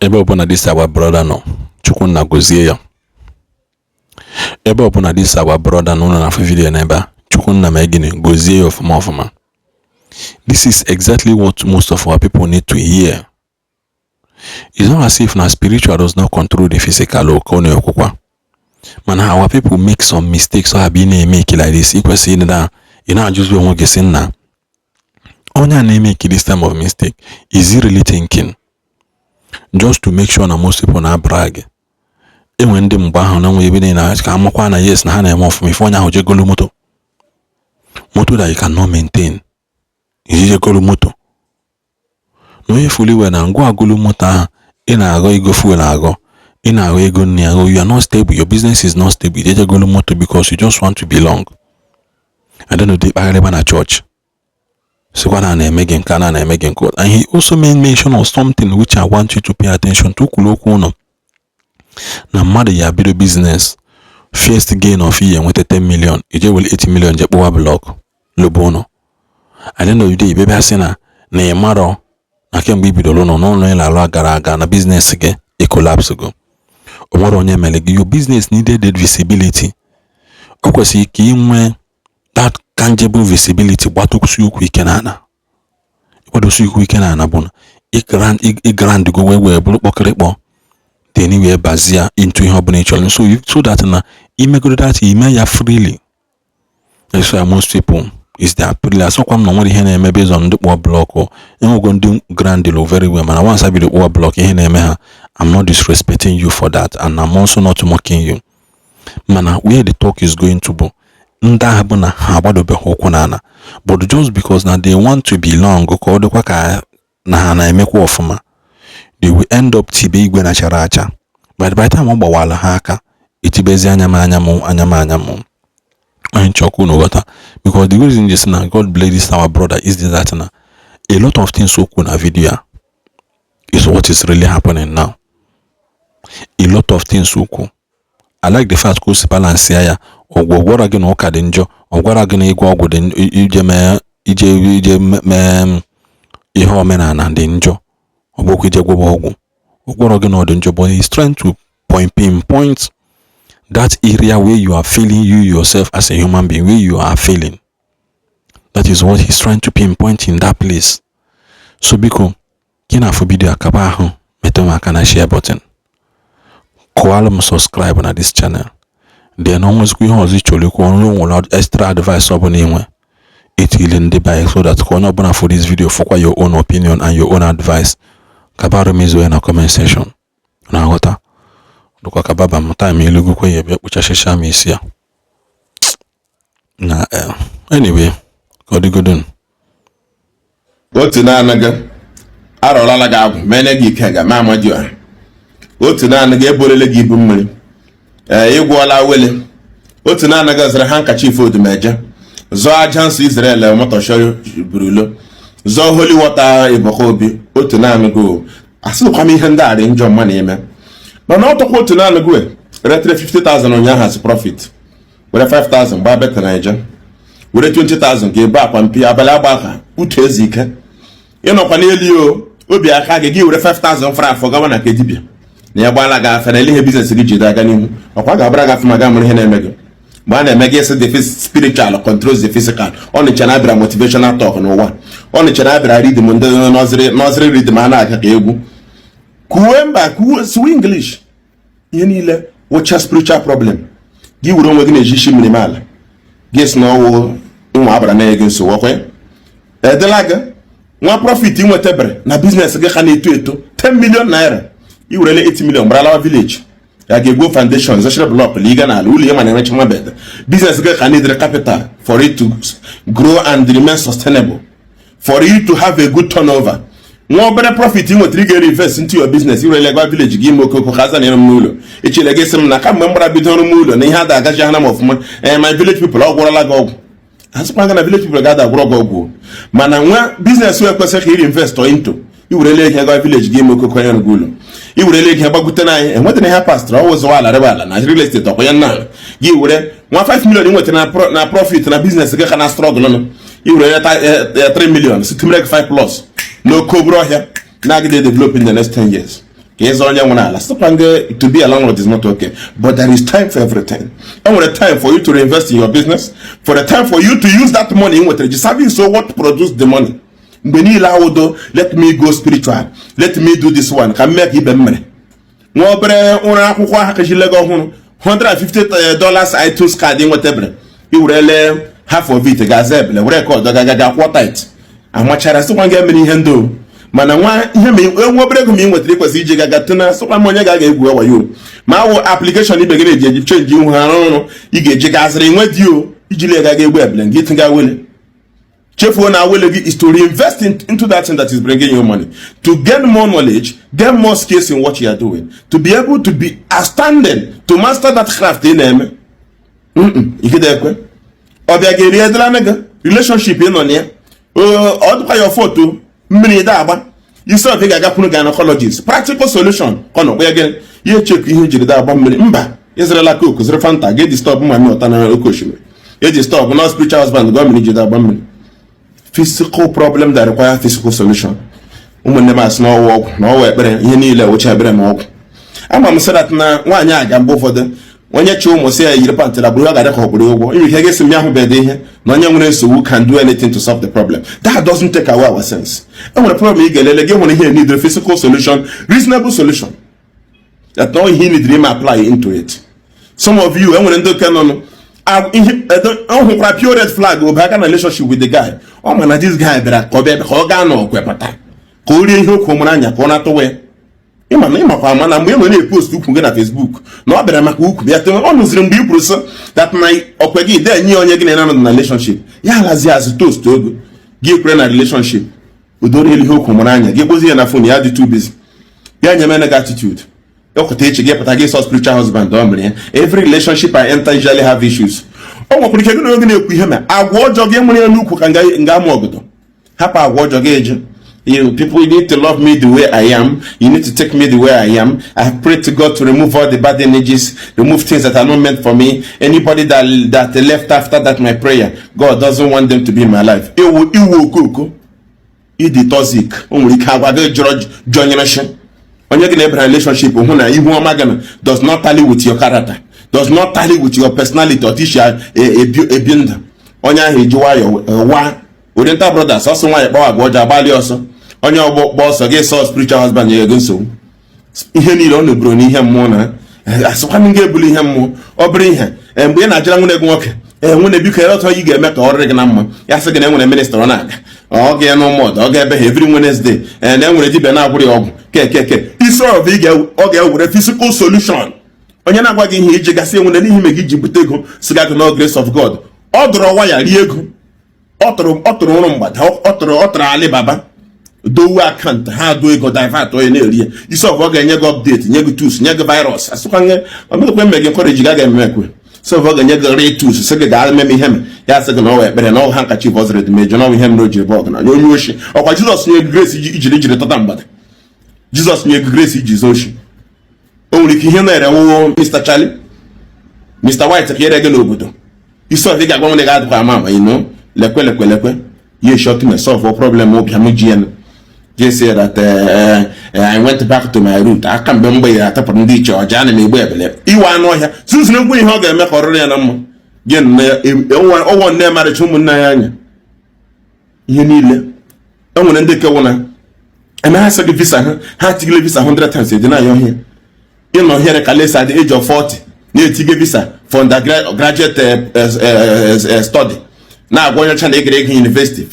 Ebe ọbụla this our brother nọ, Chukwunna gozie ya. Ebe ọbụla this our brother nọ, ụnụ na-afụ video n'ebe a, Chukwunna mee gịnị? Gozie ya ọfụma ọfụma. This is exactly what most of our people need to hear. It's not as if na spiritual does not control the physical o, ka ọ na-ekwukwa, mana our people make some mistakes. Ọ ha bụ ị na-eme like this, ị kwesịrị ịdị na ị na-ajụzi onwe gị sị, nna, onye a na-eme this type of mistake, is he really thinking? Just to make sure na most people na brag. Enwe ndị mgbe ahụ na nwe ebe niile ka amakwa na yes, na ha na-eme ọfụma. Ife onye ahụ jegolu moto, moto that you cannot maintain, ijejegolu moto na onye furu iwe na ngwa agụlụ moto ahụ, ị na-aghọ ego fuel, aghọ ị na-aghọ ego nne ya. You are not stable, your business is not stable, ijejegolu moto because you just want to belong. I don't know, dị kpagharịba na church, sịkwa na na-eme gị nke a, na na-eme gị nke. And he also made mention of something which I want you to pay attention to. Kwuru okwu ụnọ na mmadụ ya bido business, first gain of ihe nweta 10 million, ije were 8 million je kpụwa block lobe ụnọ. At the end of the day, bịa sị na ị marọ na kemgbe i bidoro ụlọ n'ụlọ ị na-alụ gara aga na business gị e collapse go. O nwere onye mere gị? Your business needed that visibility. O kwesịrị ka ị nwee that tangible visibility. Gbatosi ụkwụ ike n'ala, ịgbadosi ụkwụ ike n'ala bụ na ị grand go wee bụrụ kpọkịrịkpọ, then wee bazie into ihe ọbụla ị chọrọ, so that na imegoro that, ime ya freely. That's why most people is their freely. Asọkwa m na nwere ihe na-eme based on ndị kpọọ block. Enwego ndị grand lo very well, mana once I bido kpọọ block, ihe na-eme ha. I'm not disrespecting you for that, and I'm also not mocking you, mana where the talk is going to bụ ndị ahụ bụ na ha agbadobeghị ụkwụ n'ala, but just because na they want to belong, ka ọ dịkwa ka na ha na-emekwa ọfụma, they will end up tibe igwe na-achara acha. But by the time ọ gbawala ha aka, etibezi anya m, anya m, anya m, anya m. Anyị chọkwa unu ghọta, because the reason is na God bless this our brother is that na a lot of things okwu na video a is what is really happening now. A lot of things okwu, I like the fact ka o si balance ya. Ọgwụ gwara gị na ụka dị njọ, ọ gwara gị na ịgwọ ọgwụ dị ije mee, ije mee ihe omenala dị njọ, ọ bụkwa ije gwọba ọgwụ. Ọ gwara gị na ọ dị njọ, but he's trying to pinpoint that area where you are feeling, you yourself as a human being, where you are feeling. That is what he's trying to pinpoint in that place. So biko, gị na-afụ video, akaba ahụ metụ m aka na share button, kụọlụ m subscribe na this channel. Then ọ nwezikwa ihe ọzọ ị chọrọ ikwu, ọrụ nwere extra advice ọbụla inwe etile ndị be, so that ka onye ọbụla for this video fụkwa your own opinion and your own advice, kabarụ m izu ya na comment section. Na-aghọta dịkwa ka baba m time elugokwe ya bịa kpụchasịcha m isi ya na. Anyway, ka ọ dịgodonu. Otu naanị gị arọrọla gị agwụ mene gị ike ga ma amadioha. Otu naanị gị eborele gị ibu mmiri, ee, ịgwọla wele. Otu naanị gị zara handkerchief odumeje, zọọ aja nsọ Israel motosho burulo, zọọ holy water ịbọkọ obi. Otu naanị gị asịkwa m ihe ndị a dị njọ mma na-eme, mana ọ tọkwa. Otu naanị gị retere 50,000 ụnyaahụ as profit, were 5,000 gbaa beta naija, were 20,000 ka ebe akwa mpi abalị agba aka uche eze ike ịnọkwa n'elu o obi aka gị gị were 5,000 fara afọ gawa na nke dibịa na ya gbaala gị afa na ele ihe business gị jide aga n'ihu. Ọkwa ga-agbara gị afọ ma ga mụrụ ihe na-eme gị mgbe a na-eme gị esi the spiritual controls the physical. Ọ nịcha na abịara motivational talk n'ụwa, ọ nịcha na abịara rhythm ndị nọzịrị rhythm a na-aga ka egwu kuwe mba kuwe suwe English, ihe niile wụcha spiritual problem. Gị were onwe gị na-eji isi mmiri ala gị si na ọwụ nwa abara na gị nsogbu. Ọkwa edela gị nwa profit ị nwetabere na business gị ka na-eto eto, 10 million naira, i werele 8 million gbaralawa village ya ga-egwo foundation, zọchara block liga n'ala ụlọ ihe, ma na-emecha nwa bed. Business gị ka need capital for it to grow and remain sustainable, for you to have a good turnover. Nwa obere profit ị nwetara ị ga-invest into your business, iwerele gwa village gị ime okoko ka aza na ịrụ m n'ụlọ. Echele gị sị m na kamgbe m gbara bido ọrụ m ụlọ na ihe ada agaji ha na m ọfụma. Ee, my village people ọ gwọrọla gị ọgwụ. Asịkwa gị na village people ga-ada agwụrọ gị ọgwụ, mana nwa business wee kwesịrị ka iri invest into, iwerele ego gwa village gị ime okoko ya rụgo ụlọ, iwerele ego gbagute na anyị enwetara ihe pastọrọ ọ wụzụwa ala rebe ala na real estate ọkwa ya nna gị were nwa 5 million ị nwetara na profit na business gị ka na struggle nụ, iwere 3 million si tumere gị 5 plus n'oke obere ọhịa na-agide develop in the next 10 years. Ka ịzụ onye nwere ala, sịkwa gị, to be a landlord is not okay, but there is time for everything. E nwere time for you to reinvest in your business, for the time for you to use that money ị nwetara ji service. So what produce the money? Mgbe niile awụdo, "Let me go spiritual, let me do this one, ka m mee ka ibe m mere." Nwa obere ụra akwụkwọ ha kachile gị ọhụrụ, $150 iTunes card ị nwetabere, iwerele half of it ga-aza ebele, were ka ọdọ gaga ga kwụọ tithe. Amachara sịkwa gị emere ihe ndị o, mana nwa ihe ma nwa obere ego ma ị nwetara, ikwesịrị iji gaga tụna. Sịkwa m onye ga-aga egwu wayo ma awụ application ibe gị na-eji eji change ihu ha arụ ọrụ, ị ga-eji gazịrị nwe di o iji lee gaga egwu ebele gị tụga wele. Chefuo na awele gị is to reinvest into that thing that is bringing you money, to gain more knowledge, gain more skills in what you are doing, to be able to be outstanding, to master that craft ị na-eme. Igide ekwe ọbịa ga-eri edela gị relationship ị nọ na ya. Ọ dịkwa ya foto mmiri da agba isi ọbịa ga-agakwuru gynecologist, practical solution ka ọ nọkwa ya gịnị ya echeku ihe jiri da agba mmiri. Mba, ịzụrụla Coke, zụrụ Fanta, ga-eji stop mami ụta na oke osimiri eji stop na spiritual husband gọọmenti ji da agba mmiri. Physical problem that require physical solution. Ụmụnne m, asị n'ọwa ọgwụ na ọwa ekpere, ihe niile wụcha ekpere na ọgwụ. Ama m sị that na nwaanyị aga mgbe ụfọdụ onye chi ụmụ sị ya yiri pant la bụrụ ya ga-adị ka ọkpụrụ ụgwọ inwe ike ga-esi m ya ahụbeghị ihe na onye nwere nsogbu can do anything to solve the problem. That doesn't take away our sense. E nwere problem ị ga-elele gị nwere ihe need physical solution, reasonable solution that no ihe need ime apply into it. Some of you, enwere ndị oke nọ ihe ọ hụkwara pure red flag obe aka na relationship with the guy. Ọ ma na this guy bịara ka ọ bịa ka ọ gaa n'ọkwe pụta ka o rie ihe okwu mụrụ anya ka ọ na-atụwa ya. Ịma na ịmakwa ama na mgbe ị nọ na-epost ukwu gị na Facebook na ọ bịara maka ukwu bịa tewe ọ nụziri mgbe i kwuru sị that na ọkwe gị de enye onye gị na nọ na relationship ya alazi azụ toast ogo gị kwere na relationship udoro ihe okwu mụrụ anya gị kpozi ya na phone ya dị too busy ya nye mene gị attitude ọkụta echi gị pụta gị sọ spiritual husband ọ mere ya. Every relationship I enter usually have issues. O nwekwara ike gị na oge na-ekwu ihe ma agwa ọjọọ gị nwere ya n'ukwu ka nga amụ ọgọdọ hapụ agwa ọjọọ gị eje. You people need to love me the way I am. You need to take me the way I am. I have prayed to God to remove all the bad energies, remove things that are not meant for me. Anybody that left after that my prayer, God doesn't want them to be in my life. Iwu iwu okoko ịdị toxic. O nwere ike agwa gị jọrọ jọnyere shi onye gị na-ebara relationship hụ na ihu ọma gị does not tally with your character, does not tally with your personality, otu isi ebi ndụ. Onye ahụ eji nwayọọ wa Oriental Brothers ọsọ nwaanyị kpawa agwa ọjọọ agbalị ọsọ. Onye ọgbọ gba ọsọ gị sọ spiritual husband nye ego nsogbu. Ihe niile ọ na-eburu n'ihe mmụọ na asịkwana gị ebulu ihe mmụọ. Ọ bụrụ ihe mgbe ị na-ajara nwunye gị nwoke ee nwunye, biko, ele ọtọ ị ga-eme ka ọ rịrị gị na mma. Ya sị gị na enwere minister ọ na-aga, ọ ga n'ụmụọdụ, ọ ga-ebe ha every Wednesday, ee na enwere dibịa na-agwụrụ ya ọgwụ kekeke isi ọbụ ọ ga-ewere physical solution. Onye na-agwa gị ihe iji gasị enwere n'ihi ime gị iji bute ego si gị no grace of God. Ọ dọrọ waya rie ego, ọ tụrụ ụrụ mgbada, ọ tụrụ Alibaba dowe account ha do ego divert onye na-eri ya isi ọbụ. Ọ ga-enye gị update, nye gị tools, nye gị virus. Asịkwa nye omekwe mme gị encourage ga ga-eme ekwe sị ọ ga-enye gị real tools, sị gị gaa meme ihe me ya sị gị na ọwa ekpere na ọwa ha nkachi vọziri dị mejọ na ọwa ihe mere o jiri bụ ọgaranya onye oshi. Ọkwa Jizọs nye gị grace ijiri tọta mgbada. Jizọs nye gị grace iji zo oshi. O nwere ike ihe na-erewo Mr. Charlie, Mr. White ka ire gị n'obodo isi ọbịa ga-agwa nwere gị adịkwa ama ama ino lekwe lekwe lekwe ya short me solve problem ụbịam ji ya just say that I went back to my root. Aka mgbe ya atapụrụ ndị iche ọja ana m egbu ebele iwe anụ ọhịa susu ekwu ihe ọ ga-eme ka ọ rụrụ ya na mma gị ọwọ nne marịcha ụmụnne ya anya ihe niile. E nwere ndị kewu na eme ha sị gị visa ha ha tigile visa 100 times edi na ya ọhịa ịnọ here ka lesa at the age of 40 na-etige visa for undergraduate study na-agwa onye ọcha na egere ego university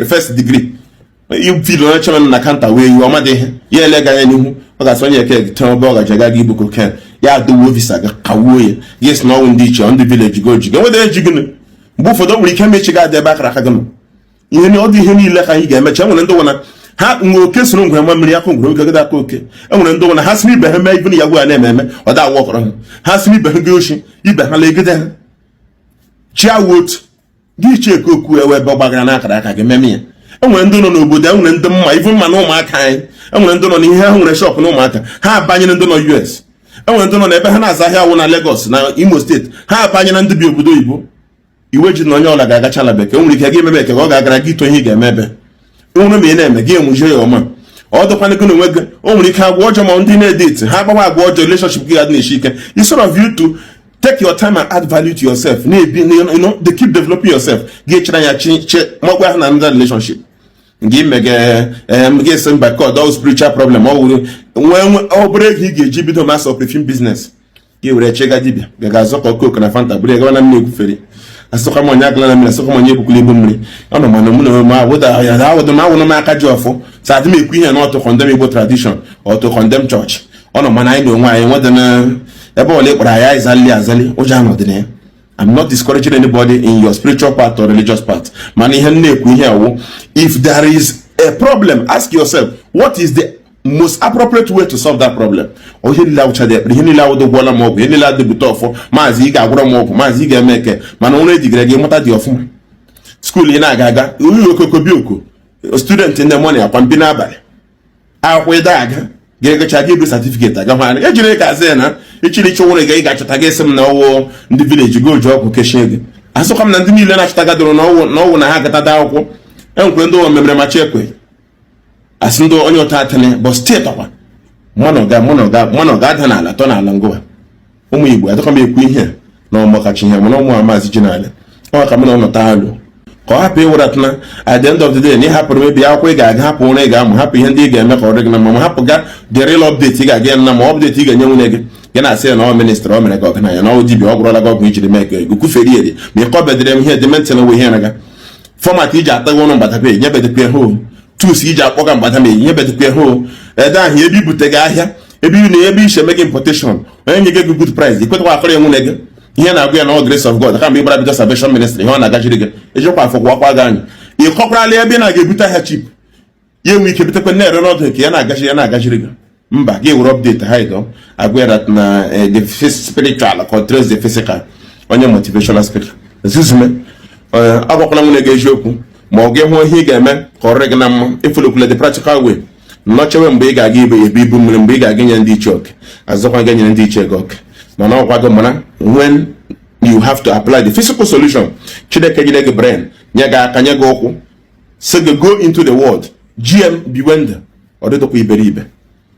first degree ifil onye ọcha nọ na counter wee yiwe ọmadị ihe ya ele gị anya n'ihu. Ọ ga-asị onye eke tee ebe ọ gaji aga ibu cocaine ya adọwuo visa ga kawuo ya gị sị na ọnwụ ndị iche ndị village go ji gị enweta eji gịnị. Mgbe ụfọdụ o nwere ike mechi gị adị ebe akara aka gị nọ ihe ọ dị ihe niile ka anyị ga-emecha. Enwere ndị nwena ha nwe oke soro ngwere nwa mmiri aka ngwere oge aka oke. Enwere ndị nwena ha si ibe ha mee ibu na ya gwa ya na-eme eme ọ da awụ ọkọrọ ha ha si ibe ha gị oshi ibe ha legide ha chia otu gị cheke okwu ewe ebe ọ gbagara n'akara aka gị meme ya. Enwere ndị nọ n'obodo, enwere ndị mma ivu mma na ụmụaka anyị, enwere ndị nọ n'ihe ha nwere shop na ụmụaka ha abanyere ndị nọ US, enwere ndị nọ n'ebe ha na-aza ahịa awụ na Lagos na Imo State ha abanyere ndị bi obodo oyibo. Iwe ji na onye ọla ga-agacha ala bekee. O nwere ike gị emebe eke ka ọ ga-agara gị ito ihe ị ga-eme ebe nwere ma ị na-eme gị enwujie ya ọma. Ọ dịkwana gị n'onwe gị, o nwere ike agwa ọjọọ ma ndị na-edate ha agbawa agwa ọjọọ, relationship gị ga-adị na-eshi ike. Instead of you to take your time and add value to yourself, na-ebi, they keep developing yourself, gị echere anya chi chi makwa ha na another relationship gị mege gị esi mba kọd all spiritual problem. Ọ wụrụ nwee obere ego ị ga-eji bido mass of perfume business, gị were chega dibịa ga ga-azọkọ Coke na Fanta bụrụ gawa na mmiri egwufere. Asịkwa m onye agala na mmiri, asịkwa m onye ebukwala ibu mmiri ọ nọ, mana mụ na onwe m awụda ya awụdụ m awụrụ m aka ji ọfụ so adị m ekwu ihe na ọtụ condemn Igbo tradition or to condemn church ọ nọ, mana anyị na onwe anyị nwedị ebe ọla ịkpọrọ anyị azali azali ụjọ anọdị na ya. I'm not discouraging anybody in your spiritual part or religious part. Mana ihe m na-ekwu ihe awụ, if there is a problem, ask yourself, what is the most appropriate way to solve that problem? Ọ ihe niile awụcha dị ekpere, ihe niile awụdo gwọla m ọgwụ, ihe niile adịbute ọfọ, maazị ị ga-agwọrọ m ọgwụ, maazị ị ga-eme eke, mana ụra ejigere gị mụta dị ọfụma. School ị na-aga aga uyi okoko bi oko student ndị mọni akwa mbi n'abalị akwụkwọ ịda aga ga-egocha gị ebu certificate aga hụ ejiri ka azị ya na ichiri ịchụ nwere gị ga-achọta gị sị m na ọwụ ndị village go ji ọgwụ kechie gị. Asụkwa m na ndị niile na-achọta gadoro na ọwụ na ha gatada akwụkwọ enwekwe ndị ụwa memere ma chekwe asị ndị onye ụta atịnị bụ steeti ọkwa mmanụ ga-ada n'ala tọ n'ala ngụwa. Ụmụ Igbo, adịkwa m ekwu ihe na ọmakachi ihe, mana ụmụ amazi ji n'ala ọ ka m na ọnọta alụ ka ọ hapụ ịwụratana. At the end of the day, na ị hapụrụ mebi akwụkwọ ị ga-aga, hapụ ụra ị ga-amụ, hapụ ihe ndị ị ga-eme ka ọ dị gị na mma, ma hapụ ga the real update ị ga-aga ya na ma update ị ga-enye nwunye gị, gị na-asị ya na ọ ministry o mere ka ọgaranya na ọ dibịa ọ gwụrụla gị ọgwụ ijiri mee ka ego kwufere eri ma ị kọbedere m ihe edementi na ihe naga format iji ataghị ụnụ mgbadabe nyebedekwa ihe o tools iji akpọga mgbadabe nyebedekwa ihe o ede ahụ ebe ibute gị ahịa ebe ị na ebe isi eme gị importation, onye nye gị good price ikwetakwa akọrọ ya nwunye gị ihe na-agụ ya na ọ grace of God. Kamgbe ịgbara bido salvation ministry, ihe ọ na-agajiri gị ejikwa afọ kwakwa gị anyị ị kọkwarala ebe ị na-aga ebute ahịa cheap, ya enwe ike butekwa na-ere n'ọdụ nke ya na-agajiri ya na-agajiri gị. Mba, gị were update ha ido agwa ya that na the spiritual controls the physical. Onye motivational speaker zuzume, agwakwala nwunye gị eziokwu ma ọ gị hụ ihe ị ga-eme ka ọ rịrị gị na mma. Efollowkwula the practical way nnọchewe mgbe ị ga-aga ibe ebe ibu mmiri, mgbe ị ga-aga nye ndị ichie oke azụkwa gị nyere ndị ichie gị oke, mana ọkwa gị mara when you have to apply the physical solution. Chineke nyere gị brain, nye gị aka, nye gị ụkwụ, sị gị go into the world gm biwe ndụ. Ọ dịdịkwa iberibe,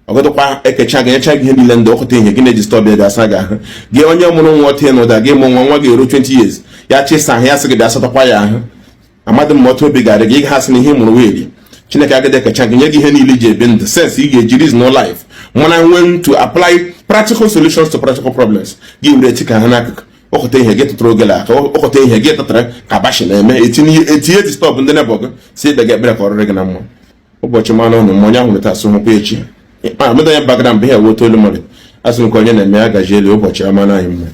ọ gọdịkwa ekecha gị nyecha gị ihe niile ndị ọkụta ihe gị na-eji stop ya asa gị ahụ. Gị onye mụrụ nwa ote n'ụda gị mụ nwa, nwa gị eru 20 years, ya chịsa ahụ ya sị gị bịa satakwa ya ahụ. Amadị m ma otu obi ga-adị gị ị ga-asị na ihe mụrụ wee Chineke agadi ekecha gị nye gị ihe niile iji ebi ndụ, sense ị ga-eji reason life, mana when to apply practical solutions to practical problems, gị were eti ka ha n'akụkụ ụkọta ihe gị tụtụrụ ogele aka ụkọta ihe gị tụtara ka bashi na-eme etinye etinye disturb ndị nebọ gị si ikpe gị ekpere ka ọ rịrị gị na mma. Ụbọchị mmanụ ụnụ ma onye ahụrụ taa sụ hụkwa echi ma amụda ya bagara mgbe ihe ewe olu mmadụ asị nke onye na-eme ya gaji elu. Ụbọchị ama anyị mma.